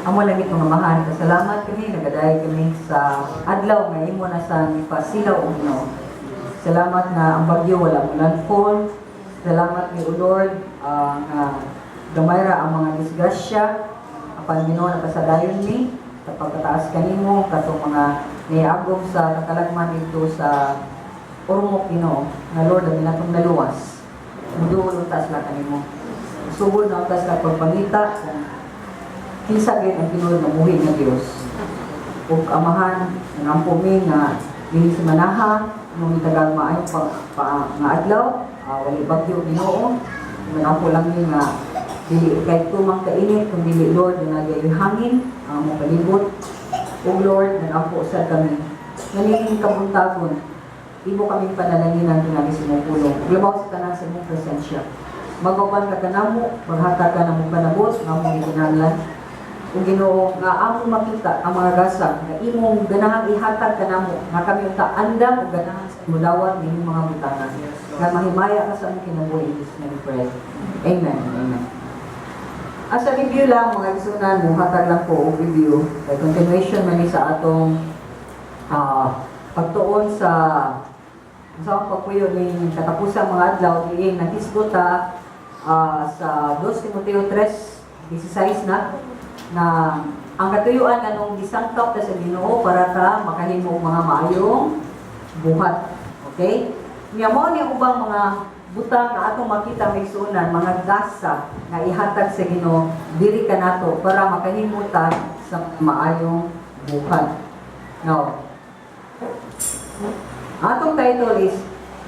Amo langit nga Amahan, pasalamat kami, nagadayeg kami sa adlaw nga imo na sa gipasilaw o Ginoo. Salamat nga ang bagyo wala mo landfall. Salamat ni O Lord, nga gamay ra ang mga disgrasya. Apan Ginoo, napasadayon mi sa pagkataas kanimo katong mga niagom sa katalagman dito sa Ormoc, Ginoo, nga Lord ang natong naluwas. Muduol unta sila kanimo. Sugod na unta sila pagpangita kung kinsa gyud ang tinuod nga buhi nga Dios. Ug Amahan, nangampo mi nga dinhi sa Manaha nung mitagang maayong pa, nga adlaw, wali bagyo, Ginoo. Nangampo lang mi nga dili kay tumang kainit kung dili, Lord, nga nagay hangin ang among palibot. Ug Lord, nagampo sad kami nga niining kabuntagon imo kaming panalanginan tingali sa imong pulong. Ug labaw sa tanan sa imong presensya. Mag-uban ka kanamo, maghatag ka namong panabot nga among gikinahanglan. Ug Ginoo, nga among makita ang mga gasa nga imong ganahang ihatag kanamo, nga kami unta andam ug ganahan sa mudawat nining mga butanga. Nga mahimaya ka sa among kinabuhi. In Jesus' name we pray. Amen. Amen. As a review lang, mga igsuonan, muhatag lang ko og review. Kay continuation man ni sa atong pagtuon sa sa akong pagpuyo ning katapusang mga adlaw, diin naghisgot ta sa 2 Timoteo 3:16 na na ang katuyuan nganong gisangkap ta sa Ginoo para ta makahimo og mga maayong buhat. Okay? Nya mao ni ang ubang mga butang nga atong makita, mga igsuonan, mga gasa nga ihatag sa Ginoo diri kanato para makahimo ta sa maayong buhat. Now, atong title is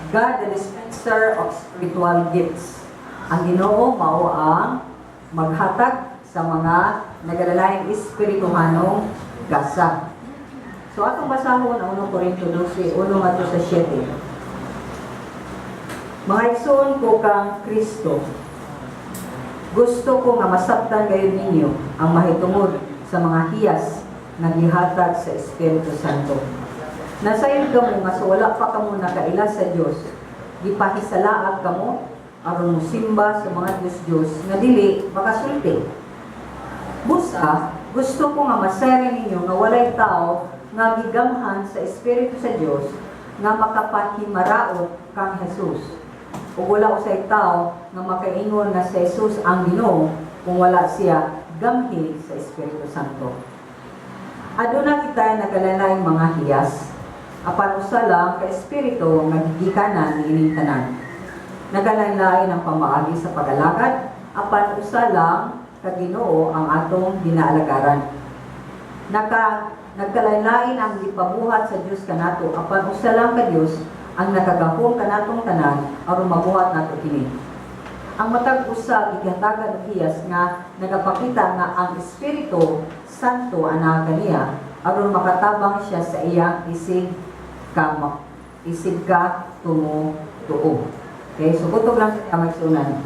God the Dispenser of Spiritual Gifts. Ang Ginoo mao ang maghatag sa mga nagalalaing espirituhanong gasa. So atong basahon ang 1 Corinto 12, 1 ngadto sa 7. Mga igsoon ko kang Kristo, gusto ko nga masabtan gayud ninyo ang mahitungod sa mga hiyas nga gihatag sa Espiritu Santo. Nasayod kamo nga sa wala pa kamo nakaila sa Dios, gipahisalaag kamo aron mosimba sa mga Diyos-Diyos nga dili makasulti. Busa, gusto ko nga masayran ninyo nga walay tao nga gigamhan sa Espiritu sa Dios nga makapahimaraot kang Jesus. Ug wala usay tao nga makaingon nga si Jesus ang Ginoo kung wala siya gamhi sa Espiritu Santo. Aduna kita nagkalalaing mga hiyas, apan usa lang ka Espiritu nga gigikanan niining tanan. Nagkalain-lain ang pamaagi sa pag-alagad, apan usa lang ka Ginoo ang atong ginaalagaran. Nagkalain-lain ang gipabuhat sa Dios kanato, apan usa lang ka Dios ang nakagahom kanatong tanan aron mabuhat nato kini. Ang matag usa gihatagan og hiyas nga nagapakita nga ang Espiritu Santo anaa kaniya aron makatabang siya sa iyang isig ka tumutuo. Okay, so kutob lang sa mga igsuonan.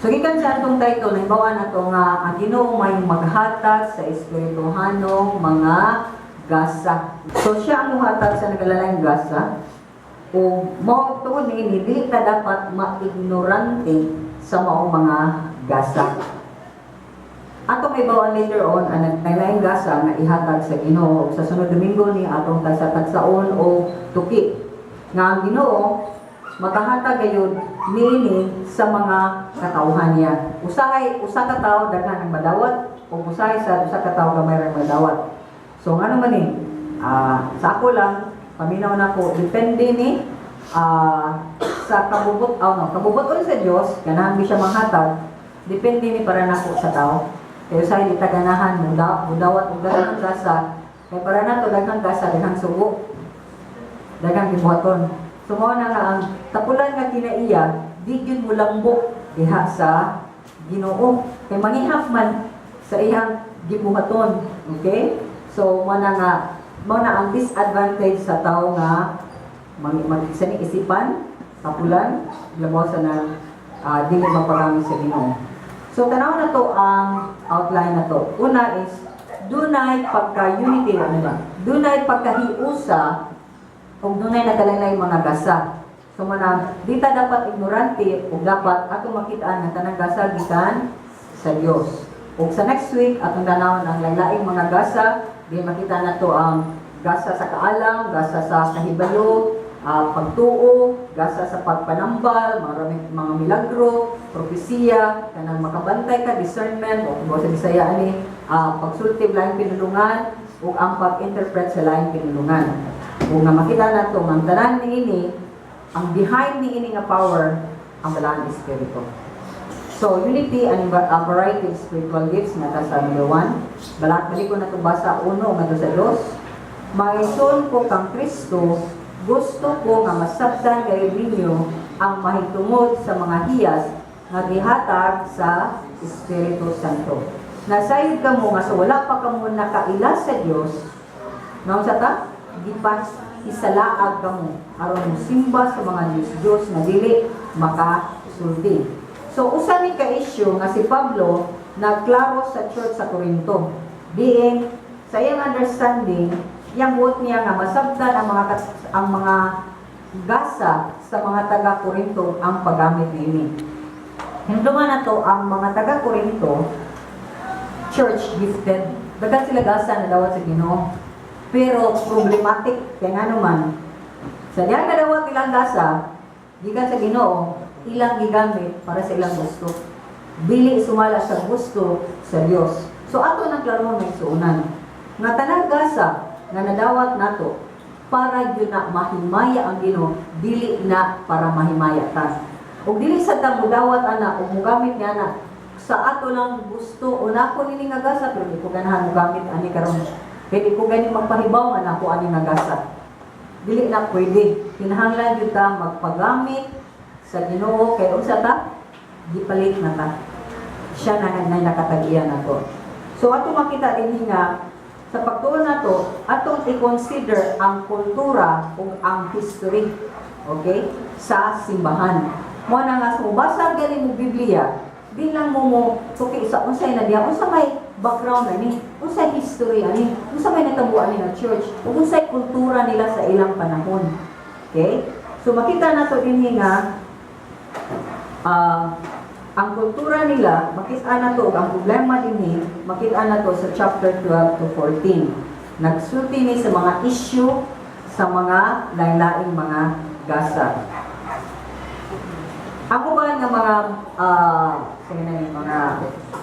So gikan sa atong title, nahibaw-an nato nga ang Ginoo may maghatag sa espirituhanong mga gasa. So siya ang muhatag sa nagalalaing gasa. O mao tungod niini, dili ta dapat maignorante sa maong mga gasa. Atong mahibaw-an later on ang naglaing gasa nga ihatag sa Ginoo. Sa sunod Domingo ni atong tagsa-tagsaon o tuki nga ang Ginoo makahatag gayud niini sa mga katawhan niya. Usahay usa ka tawo daghan ang madawat o usahay sa usa ka tawo gamay ra ang madawat. So ngano man ni? Sa ako lang paminaw nako, depende ni sa kabubut oh, no, kabubuton sa Dios, ganahan mi siya manghatag, depende ni para nako sa tao. Kay usahay di ta ganahan mudawat og daghang gasa, kay para nato daghang gasa, daghang sugo, daghang gibuhaton. So mao na nga ang tapulan nga kinaiya di gyud mo lambok diha sa Ginoo kay mangihap man sa iyang gibuhaton. Okay? So mao na ang disadvantage sa tao nga mag, mag sa ni isipan tapulan, labaw sa na dili mapagamit sa Ginoo. So tanaw na to ang outline na to. Una is dunay pagka-unity, ano ba? Dunay pagkahiusa ug dunay nagkalain mga gasa. So manang di ta dapat ignorante ug dapat atong makitaan nga tanang gasa gikan sa Dios. Ug sa next week, atong tanawon ang laing mga gasa, di makita nato ang gasa sa kaalam, gasa sa kahibalo, pagtuo, gasa sa pagpanambal, mga milagro, propesiya, kanang makabantay ka, discernment, o kung sa Bisaya ani, pagsulti laing pinulungan, ug ang pag-interpret sa laing pinulungan. Ug nga makita nato nga ang tanan niini, ang behind niini nga power, ang Balaang Espiritu. So, unity and a variety of spiritual gifts nga ta sa number 1. Balak balik ko na itong basa uno nga sa dos. "Mga ko kang Kristo, gusto ko nga masabtan kayo ninyo ang mahitungod sa mga hiyas nga gihatag sa Espiritu Santo." Nasayod kamo nga sa wala pa kamo nakaila sa Dios, naunsa ta? Gipas isalaag kamo aron mosimba sa mga Diyos-Diyos nga dili makasulti. So usa ni ka issue nga si Pablo nagklaro sa church sa Corinto. Diin sa iyang understanding, iyang buot niya nga masabtan ang mga gasa sa mga taga Corinto ang paggamit niini. Hinumduman nato ang mga taga Corinto church, gifted. Daghan sila gasa na dawat sa Ginoo. Pero problematic kay ngano man sa diyang nadawat ilang gasa gikan sa Ginoo, ilang gigamit para sa ilang gusto. Dili sumala sa gusto sa Dios. So ato nang klarohon, mga igsuonan, nga tanang gasa nga nadawat nato para gyud na mahimaya ang Ginoo, dili na para mahimaya ta. Ug dili sa ta mudawat ana ug mugamit niya na sa ato lang gusto o nako nini nga gasa, pero di ko ganahan mogamit ani karon. Kay di ko gani magpahibaw nga nako ani nga gasa. Dili na pwede. Kinahanglan gyud ta magpagamit sa Ginoo kay unsa ta? Gipalit na ta. Siya na na nakatag-iya nato. So ato makita din nga sa pagtuon nato, atong i-consider ang kultura ug ang history, okay, sa simbahan. Mo na nga sa mobasa gani mo Biblia, di lang mo mo tuki sa unsay na diya, unsa may background ani, unsay history ani, unsa may natabo ani nga church, ug unsay kultura nila sa ilang panahon. Okay? So makita nato dinhi nga ang kultura nila, makita nato ug ang problema dinhi, makita nato sa chapter 12 to 14. Nagsulti ni sa mga issue sa mga lain-laing mga gasa. Ang uban nga mga sige na yung mga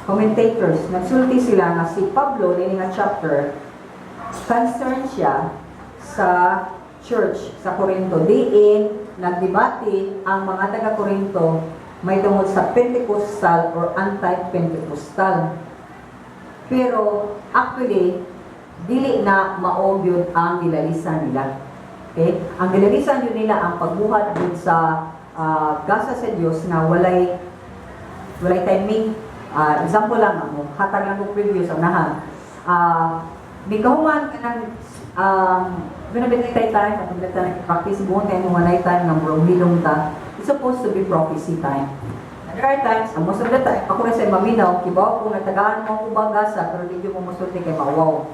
commentators, nagsulti sila nga si Pablo nini nga chapter concerned siya sa church sa Corinto. Diin nagdebate ang mga taga Corinto may tungod sa Pentecostal or anti-Pentecostal. Pero actually dili na mao gyud ang gilalisan nila. Okay? Ang gilalisan yun nila ang pagbuhat dun sa gasa sa Dios nga walay walay timing. Example lang mo, hatag lang ko preview sa unahan. Mikahuman kanang gonna be time at ta practice buon kay mo walay time nga murag hilom ta. It's supposed to be prophecy time. There are times, most of the time, ako rin sa maminaw, kibaw ko natagaan mo ako bagasa, pero di mo musulti kay mawaw.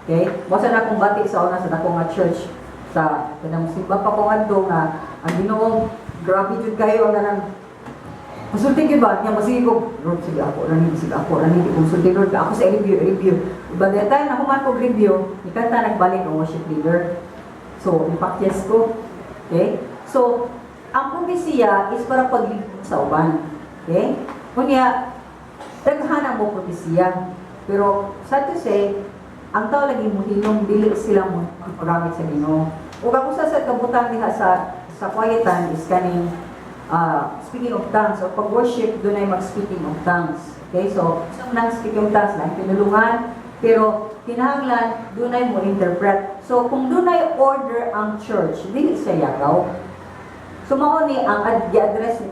Okay? Mao sa na akong bati sa una sa dako nga church sa kanang simba pa ko ngadto nga ang Ginoo grabe jud kayo ang ganang musulti gyud ba niya, masige ko, "Lord, sige ako ra ni, sige ako ra ni, di ko musulti, Lord, ako sa review review." By the time na human ko review, nikanta, nagbalik ang worship leader, so ipakyas ko. Okay, so ang propesiya is para paglingkod sa uban. Okay, unya daghan ang mo propesiya, pero sad to say, ang tao lagi muhilom, dili sila mo paggamit sa Ginoo. Ug ang usa sa kabutang diha sa quiet time is kaning speaking of tongues o pag-worship, dunay mag-speaking of tongues. Okay, so sa nang speaking of tongues lang pinulungan, pero kinahanglan dunay mo interpret. So kung dunay order ang church, dili siya yagaw. So mao ni ang gi-address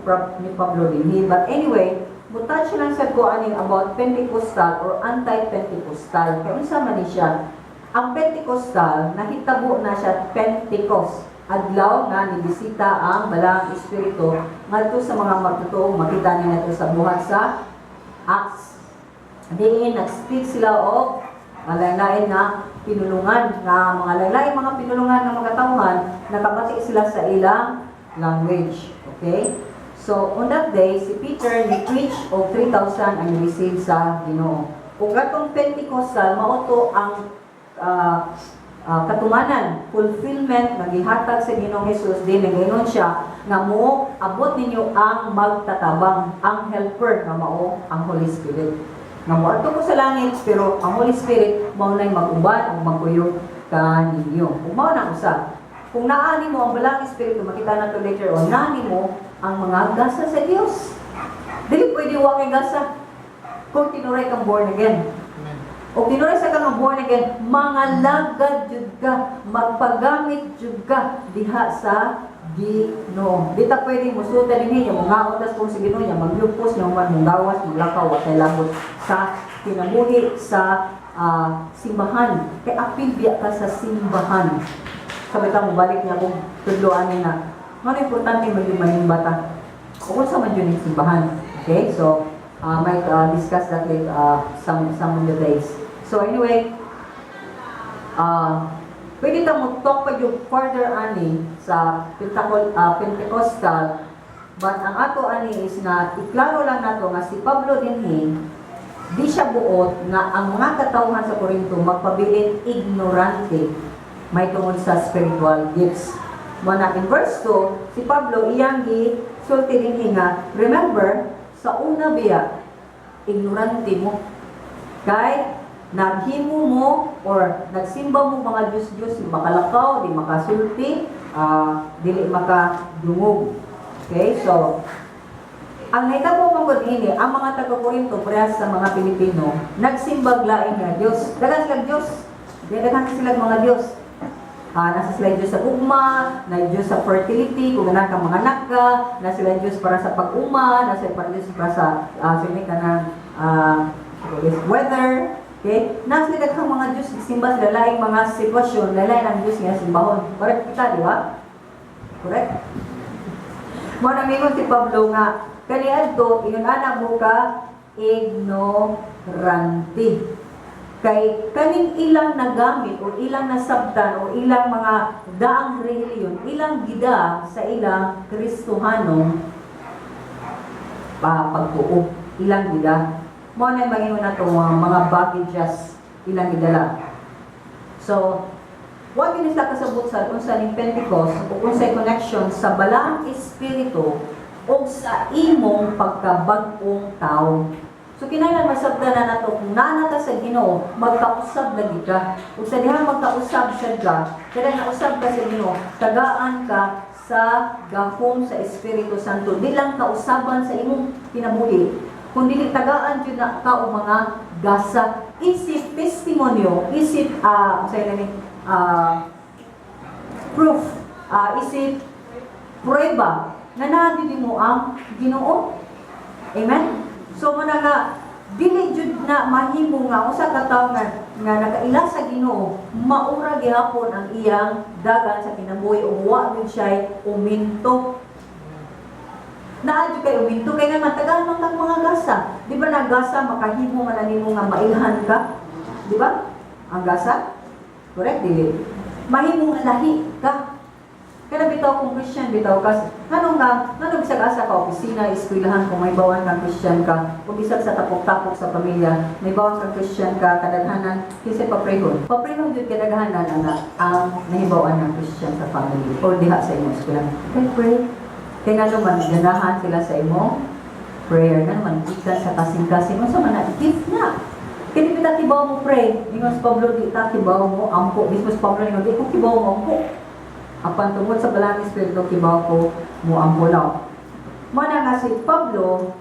ni Pablo dinhi. But anyway, mutouch lang sad ko aning about Pentecostal or anti-Pentecostal. Kay unsa man ni siya? Ang Pentecostal, nahitabo na siya Pentecost. Adlaw nga nibisita ang Balaang Espiritu ngadto sa mga magtotoo, makita niya nato sa buhat sa Acts. Diin nag-speak sila og mga nga pinulungan, nga mga lain mga pinulungan nga mga tawhan, nakabati sila sa ilang language. Okay? So, So, on that day, si Peter ni preach og 3,000 ang receive sa Ginoo. Ug atong Pentecostal, mao to ang katumanan, fulfillment nga gihatag sa Ginoong Hesus din. Nagaingon siya nga mo abot ninyo ang magtatabang, ang helper nga mao ang Holy Spirit. Nga moadto ko sa langit, pero ang Holy Spirit mao na'y mag-uban o magkuyog kaninyo. Ug mao na usa. Kung naa nimo ang Balaang Espiritu, makita nato later on, naa nimo ang mga gasa sa Dios. Dili pwede wa kay gasa kung tinuray kang born again. O tinuray sa kang born again, mga lagad jud ka, magpagamit jud ka diha sa Ginoo. Di ta pwede musulta dinhi, yung mga undas kung sa Ginoo niya, maglupos, yung man munggawas, maglakaw, wa kay labot sa kinabuhi sa simbahan. Kay apil biya ka sa simbahan. Sabi ta mo balik niya kung tudloan niya na, ano importante maging manimba ta? O kung sa man yun yung simbahan. Okay? So, might discuss that with some of the days. So anyway, pwede ta mo talk pa yung further ani sa Pentecostal, but ang ato ani is nga iklaro lang nato nga si Pablo dinhi di siya buot nga ang mga katawhan sa Corinto magpabilin ignorante may tungod sa spiritual gifts. Mao in verse 2, si Pablo iyang gi sulti dinhi nga remember, sa una biya ignorante mo kay naghimo mo or nagsimba mo mga Diyos-Diyos, di makalakaw, di makasulti, dili makadungog. Okay, so ang nahitabo man gud ini, ang mga taga Corinto parehas sa mga Pilipino, nagsimbag lain nga Dios. Daghan silang Dios. Daghan silang mga Dios. Nasa sila Diyos sa gugma, na Diyos sa fertility, kung ganahan kang mga anak ka, na sila Diyos para sa pag-uma, na sila para Diyos para sa sila kanang weather, okay? Na sila daghang mga Diyos, simba sila laing mga sitwasyon, lain ang Diyos nga simbahon. Correct kita, di ba? Correct? Mao na mingon si Pablo nga kaniadto ingon ana mo ka ignorante. Kay kaning ilang nagamit o ilang nasabtan o ilang mga daang relihiyon, ilang gida sa ilang Kristohanong pa pagtuo, ilang gida. Mao na mangingon nato mga baggages ilang gidala. So, wa gini sila kasabot sa unsa ning Pentecost o unsay connection sa Balaang Espiritu o sa imong pagkabag-ong tao. So kinahanglan masabtan na nato kung naa ka sa Ginoo, magkausab lagi ka. Ug sa diha magkausab sad ka, kada nausab ka sa Ginoo, tagaan ka sa gahom sa Espiritu Santo. Di lang kausaban sa imong kinabuhi, kundi tagaan jud na ka og mga gasa. Isip testimonyo, isip sa ni proof, isip prueba na naa mo ang Ginoo. Amen? So mao na nga dili jud na mahimo nga usa ka tawo nga nakaila sa Ginoo maura gihapon ang iyang dagan sa kinabuhi ug wa gyud siya uminto. Naa jud kay uminto kay nga matagaan man kang mga gasa. Di ba na gasa makahimo man na nimo nga mailhan ka? Di ba? Ang gasa? Correct dili? Mahimo nga lahi ka. Kada bitaw kung Christian bitaw ka, ngano nga, ngano bisag asa ka, opisina, eskwelahan, kung may bawan kang Christian ka, o bisag sa tapok-tapok sa pamilya, may bawan kang Christian ka, kadaghanan, kinsa paprehon. Paprehon jud kadaghanan ana ang nahibaw-an ng Christian sa family or diha sa imong eskwelahan. Kay pray. Kay ngano man ganahan sila sa imong prayer nga man gikan sa kasing-kasing, unsa man na gift na. Kay di kita kibaw mo pray. Ingon si Pablo, di ta kibaw mo ampo. Mismo si Pablo ingon, di ko kibaw mo ampo. Apan tungod sa Balaang Espiritu kibaw ko mo ampo now. Mana nga si Pablo,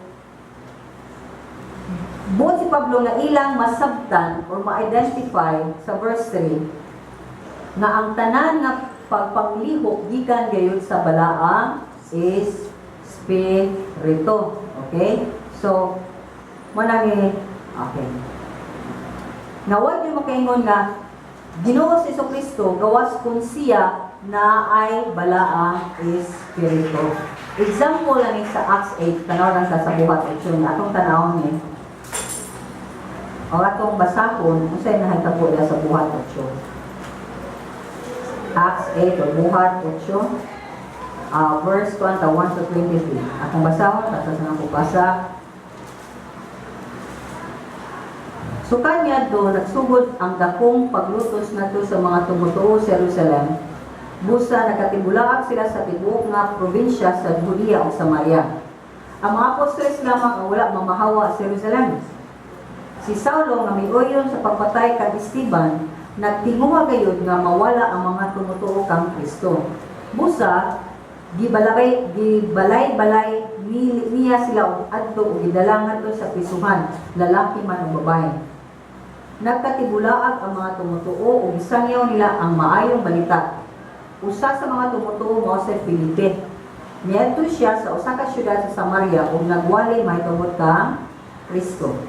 buot si Pablo nga ilang masabtan or ma-identify sa verse 3 nga ang tanan nga pagpanglihok gikan gayud sa Balaang Espiritu. Okay? So, mo na ni okay. Nga wa gyud makaingon nga Ginoo si Kristo gawas kung siya na ay Balaang Espiritu. Example lang ni sa Acts 8, tanaw lang sa Buhat 8 nga atong tanawon ni o atong basahon unsay nahitabo diha sa Buhat 8. Acts 8 o Buhat 8. Verse 1 to 23. Atong basahon, tapos na ko basa. So kanya do nagsugod ang dakong paglutos ngadto sa mga tumutuo sa Jerusalem. Busa nakatibulaag sila sa tibuok nga probinsya sa Judea ug Samaria. Ang mga apostoles lamang ang wala mamahawa sa Jerusalem. Si Saulo nga miuyon sa pagpatay kang Esteban, nagtinguha gayud nga mawala ang mga tumutuo kang Kristo. Busa gibalay gibalay-balay niya sila og adto ug gidala ngadto sa prisuhan, lalaki man o babae. Nagkatibulaag ang mga tumutuo ug gisangyaw nila ang maayong balita. Usa sa mga tumutuo mao si Felipe. Niadto siya sa usa ka syudad sa Samaria ug nagwali mahitungod kang Kristo.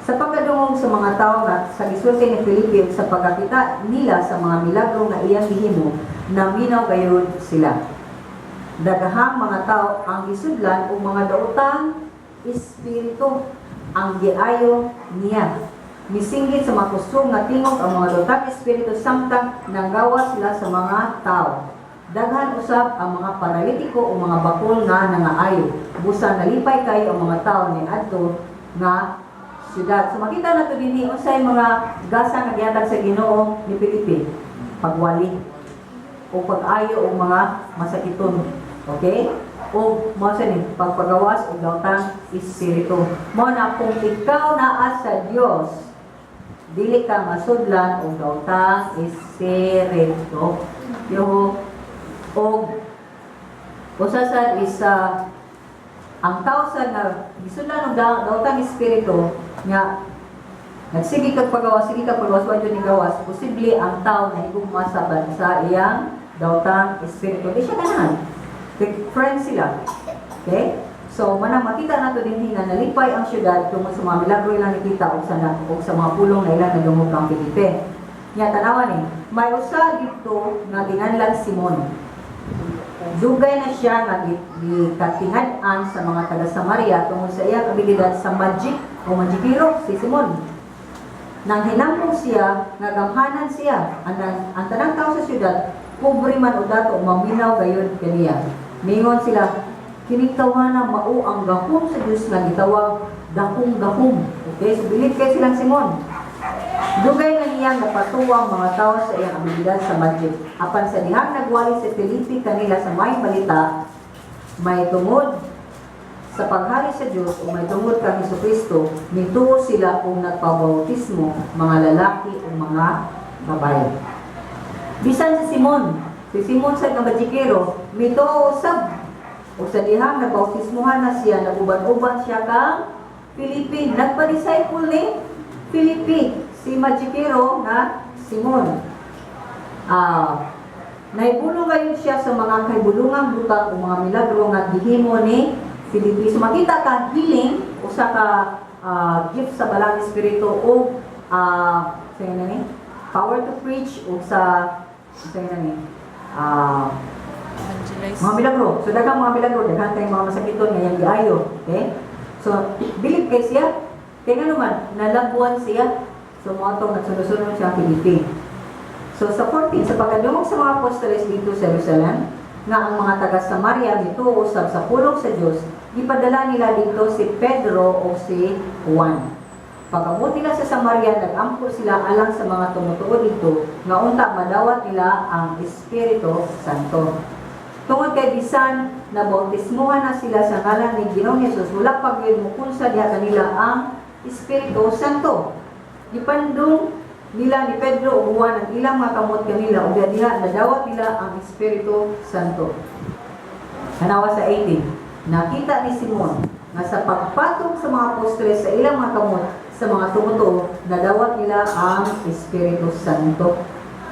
Sa pagkadungog sa mga tawo nga sa gisulti ni Felipe ug sa pagkakita nila sa mga milagro nga iyang gihimo, naminaw gayud sila. Daghang mga tao ang gisudlan og mga daotang espiritu ang giayo niya. Misinggit sa makusog nga tingog ang mga daotang espiritu samtang nanggawas sila sa mga tao. Daghan usab ang mga paralitiko o mga bakol nga nangaayo. Busa nalipay kayo ang mga tao ni adto nga syudad. So makita nato dinhi unsay mga gasa nga gihatag sa Ginoo ni Felipe. Pagwali o pag-ayo og mga masakiton. Okay? O mao sa ni pagpagawas og daotang espiritu. Mao na kung ikaw naa sa Dios, dili ka masudlan og daotang espiritu. Yo og usa sad is ang tao sa nga gisudlan og daotang espiritu nga nagsige kag pagawas, sige kag pagawas, wa jud ni gawas, posible ang tao na higugma sa iyang daotang espiritu. Di siya ganahan. Friends sila. Okay? So, manang makita nato dinhi nga nalipay ang syudad tungod sa mga milagro ilang nakita ug sa mga pulong na ilang nadungog kang Felipe. Nya tanawa ni, may usa didto nga ginganlan Simon. Dugay na siya nga gikatingad-an sa mga taga Samaria tungod sa iyang abilidad sa magic o magikero si Simon. Nang hinambong siya, nga gamhanan siya, ang tanang tao sa syudad, pobre man o dato, maminaw gayud kaniya. Mingon sila, "Kining tawhana mao ang gahom sa Dios nga gitawag dakong gahom." Okay, so bilib kay silang Simon. Dugay na niyang napatuwa ang mga tao sa iyang abilidad sa magic. Apan sa dihang nagwali si Felipe kanila sa may balita, may tungod sa paghari sa Dios o may tungod kang Hesukristo, mituo sila ug nagpabautismo, mga lalaki o mga babae. Bisan si Simon sa nga magikero, mituo usab. O sa dihang nagbautismuhan na siya, naguban-uban siya kang Felipe. Nagpa-disciple ni Felipe, si magikero na Simon. Naibulong ngayon siya sa mga kahibulungang butang o mga milagro nga gihimo ni Felipe. So makita ka healing, usa ka gift sa Balang Espiritu o sa na ni power to preach o sa na ni Evangelize. Mga milagro. So daghang mga milagro, daghan kay mga masakiton nga iyang giayo. Okay? So bilib kay siya. Kay nga naman nalabuan siya. So mao atong nagsunod-sunod siya ang Felipe. So sa 14, sa pagkadungog sa mga apostoles didto sa Jerusalem, nga ang mga taga Samaria mituo usab sa pulong sa Dios, gipadala nila didto si Pedro o si Juan. Pag-abot nila sa Samaria, nag-ampo sila alang sa mga tumutuo didto nga unta madawat nila ang Espiritu Santo. Tungod kay bisan na bautismuhan na sila sa ngalan ni Ginoong Hesus, wala pa gyud mukunsa diha kanila ang Espiritu Santo. Gipandong nila ni Pedro ug Juan ang ilang mga kamot kanila ug diha nadawat nila ang Espiritu Santo. Tanawa sa 18. Nakita ni Simon nga sa pagpatong sa mga apostoles sa ilang mga kamot sa mga tumutuo, nadawat nila ang Espiritu Santo.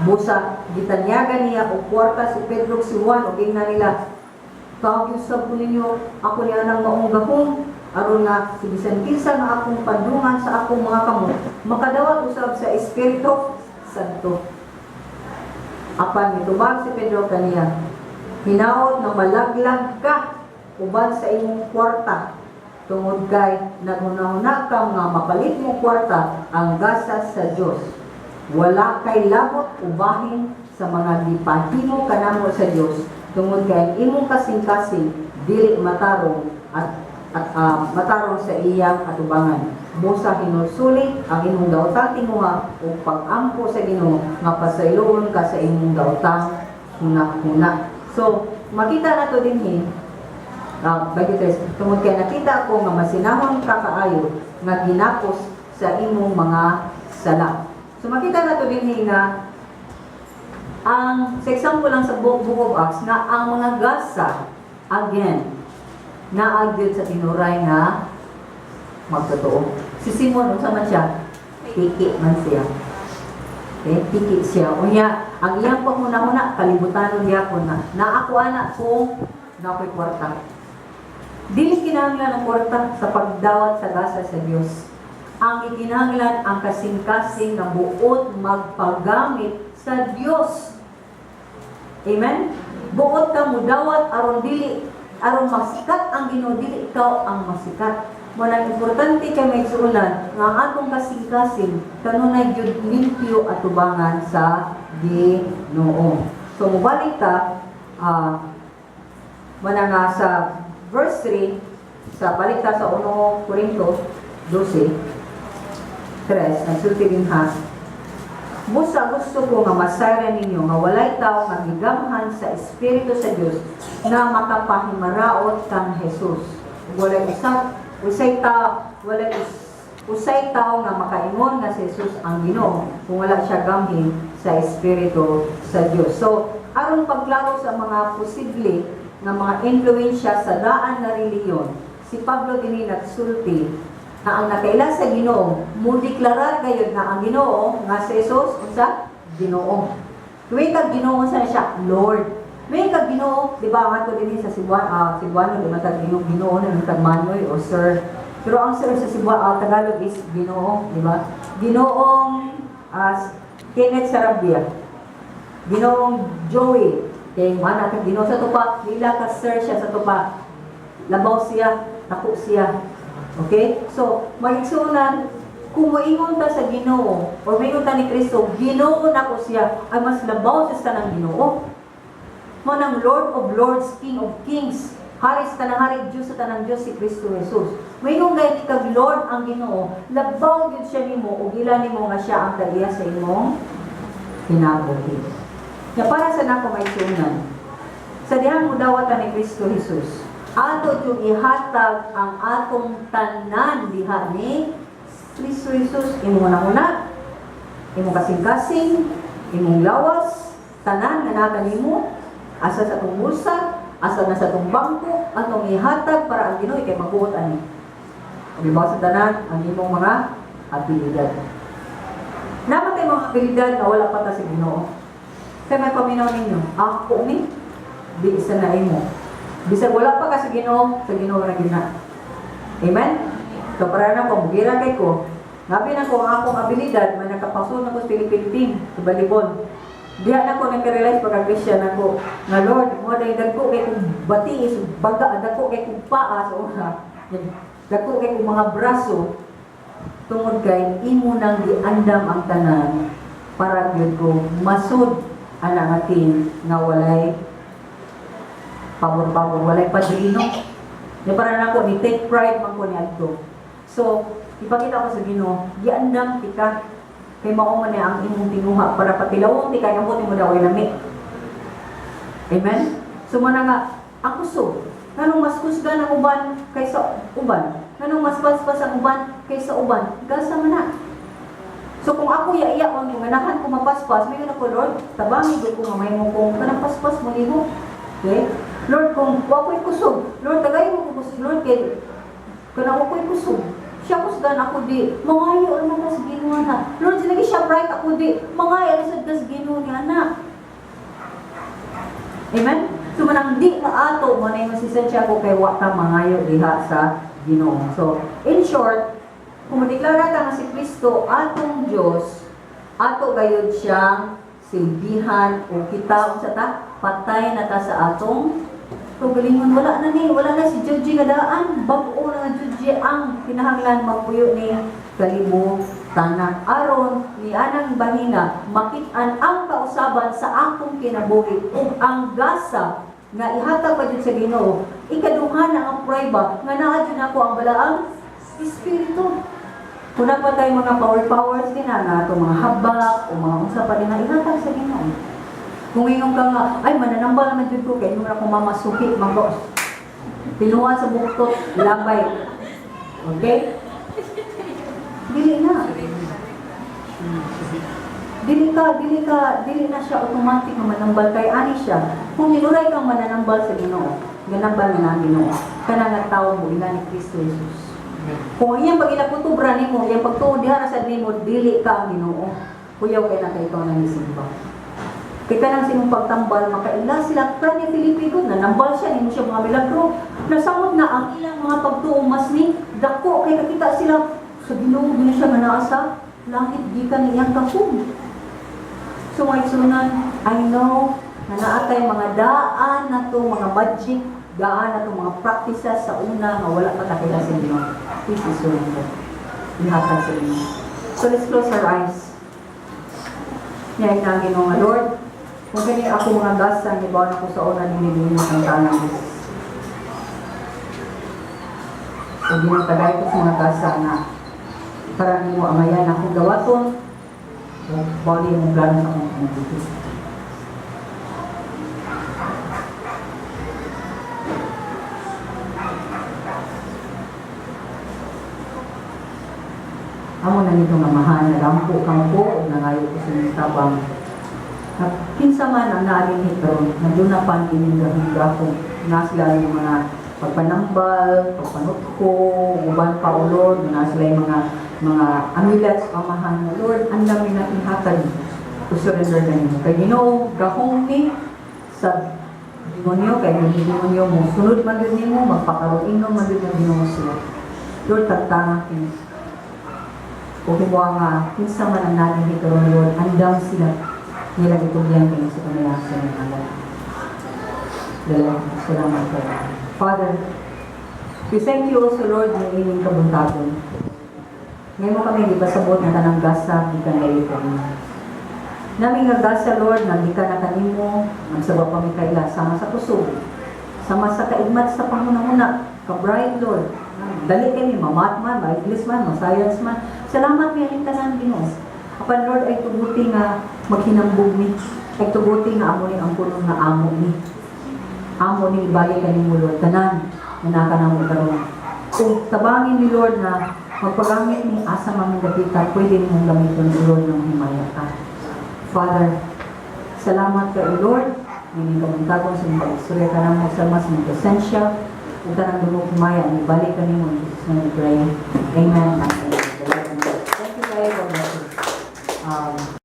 Busa, gitanyagan niya og kwarta si Pedro ug si Juan ug ingna nila, "Tawag usab ko ninyo ako niya ng maong gahom aron nga si bisan kinsa nga akong pandungan sa akong mga kamot makadawat usab sa Espiritu Santo." Apan mitubag si Pedro kaniya, "Hinaot nga malaglag ka uban sa imong kwarta tungod kay naghunahuna ka nga mapalit mo kwarta ang gasa sa Dios. Wala kay labot ubahin sa mga gipahimo kanamo sa Dios. Tungod kay ang imong kasing-kasing dili matarong at matarong sa iyang atubangan. Busa hinulsuli ang imong daotang tinguha ug pag-ampo sa Ginoo nga pasayloon ka sa imong daotang huna-huna. So, makita nato dinhi 23, tungod kay nakita ko nga masinahon ka kaayo nga ginapos sa imong mga sala. So makita nato dinhi nga ang sa example lang sa Book of Acts nga ang mga gasa again naa gyud sa tinuray nga magtotoo. Si Simon, unsa man siya? Piki man siya. Okay, piki siya. Unya, ang iyang panghuna-huna, kalibutanon gyapon na naa ko ana kung naa ko'y kwarta. Dili kinahanglan ang kwarta sa pagdawat sa gasa sa Dios. Ang ikinahanglan ang kasing-kasing nga buot magpagamit sa Dios. Amen? Buot ka mudawat aron dili aron masikat ang Ginoo, dili ikaw ang masikat. Mao nang importante kay mga igsuonan nga ang atong kasing-kasing kanunay gyud limpyo atubangan sa Ginoo. So mobalik ta mana nga sa verse 3, sa balik ta sa 1 Corinto 12:3, nagsulti din ha, "Busa gusto ko nga masayran ninyo nga walay tao nga gigamhan sa Espiritu sa Dios nga makapahimaraot kang Jesus. Ug walay usa usay tao walay usay tao nga makaingon nga si Jesus ang Ginoo kung wala siya gamhin sa Espiritu sa Dios." So, aron pagklaro sa mga posible nga mga influensya sa daan nga relihiyon, si Pablo dinhi nagsulti na ang nakaila sa Ginoo mo deklarar gayud nga ang Ginoo nga si Jesus unsa? Ginoo. Tuwing kag Ginoo sa siya, Lord. Tuwing kag Ginoo, di ba, ang ato dinhi sa Cebuano, Cebuano di man tag Ginoo, Ginoo na tag Manoy o Sir. Pero ang Sir sa Cebuano, Tagalog is Ginoo, di ba? Ginoong Kenneth Sarabia. Ginoong Joey. Kay mana ka Ginoo sa tupa, nila ka sir siya sa tupa. Labaw siya, dako siya. Okay? So, maigsunan, kung moingon ta sa Ginoo or moingon ta ni Kristo, Ginoo nako siya, ay mas labaw siya sa tanang Ginoo. Mao nang Lord of Lords, King of Kings, Hari sa tanang hari, Diyos sa tanang Diyos si Kristo Jesus. Moingon gayud kag Lord ang Ginoo, labaw gyud siya nimo ug ila nimo nga siya ang tag-iya sa imong kinabuhi. Nga para sa nako, mga igsuonan, sa dihang mudawat ni Kristo Jesus, ato yung ihatag ang atong tanan diha ni Kristo Jesus, imong una-una, imong kasing-kasing, imong lawas, tanan nga naa kanimo, asa sa atong bulsa, asa na sa atong bangko, atong ihatag para ang Ginoo kay magbuot ani. Ug ibaw sa tanan ang imong mga abilidad. Naa man tay mga abilidad nga wala pa ta sa Ginoo. Kay may paminaw ninyo, ako ni di isa na imo. Bisag wala pa ka sa Ginoo na gina. Amen? So para na ko mugira kay ko. Ngabi na ko ang akong abilidad, may nakapasol na ko sa Philippine team sa volleyball. Diha na ko nagka-realize pagka Christian ako nga Lord, mo dahil dagko kay kong batiis, baga, dagko kay kong paa sa una. Dagko kay kong mga braso tungod kay imo nang giandam ang tanan para gyud ko masud ana nga team nga walay pabor-pabor, walay padrino. Di para nako ni take pride man ko ni adto. So, ipakita ko sa Ginoo, giandam tika kay mao man ni ang imong tinguha para patilawon ti kay ambot nimo daw ay lami. Amen? So mana nga ang kusog. Nganong mas kusgan ang uban kaysa uban? Nganong mas paspas ang uban kaysa uban? Gasa man na. So kung ako ya iya o ganahan ko mapaspas, may ako, "Lord, tabangi gud ko nga mahimo kong kanang paspas mo nimo." Okay? Lord, kung wa ko'y kusog, Lord, tagay mo ko kusog, Lord, kay kanang wa ko'y kusog. Siya kusgan, ako di. Mangayo naman ka sa Ginoo na. Lord, lagi siya bright, ako di. Mangayo sad ka sa Ginoo niya na. Amen? So manang di maato mo na yung si Santiago kay wa ta mangayo diha sa Ginoo. So, in short, kung madeklara ta nga si Kristo atong Dios, ato gayud siyang silbihan o kita unsa ta patay na ta sa atong kaugalingon. Wala na ni, wala na si Joji nga daan, bag-o na nga Joji ang kinahanglan magpuyo ni kalibutan aron ni anang bahina makit-an ang kausaban sa akong kinabuhi ug ang gasa. nga ihatag pa jud sa Ginoo. Ikaduha na ang prueba nga naa jud nako ang balaang espiritu. Kung naa pa tay mga power powers din na nga atong mga habak o mga unsa pa din na ihatag sa Ginoo. Kung ingon ka nga, "Ay, mananambal naman jud ko kay ingon ako mamasuki," manggo. Pinuha sa buktot, labay. Okay? Dili na. Dili na siya automatic nga manambal kay ani siya. Kung hinuray kang mananambal sa Ginoo, ganambal nga na ang Ginoo. Kana nga tawo mo ina ni Kristo Jesus. Kung ang iyang pag-ilakutubra nimo, iyang pagtuo diha ra sad nimo, dili ka ang Ginoo. Kuyaw kay na kay ikaw nang isimba. Kay kanang simong pagtambal, makaila sila pa ni Felipe ko, nanambal siya, nimo siya mga milagro. Nasamot na ang ilang mga pagtuo mas ni dako kay kakita sila sa Ginoo gina siya nga naa sa langit gikan iyang gahom. So mga igsuonan, I know na naa tay mga daan na to, mga magic, daan na to, mga practices sa una nga wala pa takila sa Ginoo. Please surrender. Ihatag sa Ginoo. So let's close our eyes. Niya na Ginoo nga Lord, kung kani ako mga gasa, nibaw na ko sa una ni ang tanang Jesus. O Ginoo, tagay ko sa mga gasa nga para nimo amayan akong gawaton, o bali mong plano sa akong kinabuhi. Amo na nito nga mahan, nagampo kang ko, ug nangayo ko sa inyong tabang. Na kinsa man ang naa dinhi karon, na duna pa inyong gahom na sila yung mga pagpanambal, pagpanutko, uban pa o Lord, na sila yung mga amulets, amahan na Lord, ang dami na ihatag to surrender kanimo. Kay Ginoo, gahom ni sa demonyo, kay yung demonyo mo, sunod man yun nimo, magpakaroon man yun ng Ginoo sila. Lord, tagtanga kini. O himuha nga, kinsa man ang naa dinhi karon Lord, andam sila nila itugyan kini sa kanila sa inyong ngalan. Dala, salamat po. Father, we thank you also, Lord, ng inyong kabuntagon. Ngayon mo kami gipasabot nga tanang gasa, gikan diri kanimo. Nami nga gasa, Lord, nga gikan na kanimo, magsaba pa mi kaila, sama sa kusog, sama sa kaigmat sa panghuna-huna, ka-bright, Lord. Dali kami, ma-math man, ma-English man, ma-science man. Salamat mi aning tanan, Ginoo. Apan, Lord, ay tuguti nga maghinambog mi. Ay tuguti nga amo ni ang puno nga amo ni. Amo ni ibalik kanimo, Lord, tanan nga naka namo karon. Kung tabangin ni Lord na magpagamit ni asa man mong dapita, pwede mong gamiton ni Lord ng himaya ka. Father, salamat kay Lord, Hindi kabuntagon sa mga pag-istorya ka namo sa mas mong presensya, ug tanang dungog himaya, ni balik kanimo in Jesus' name we pray. Amen. Thank you kayo. God bless you.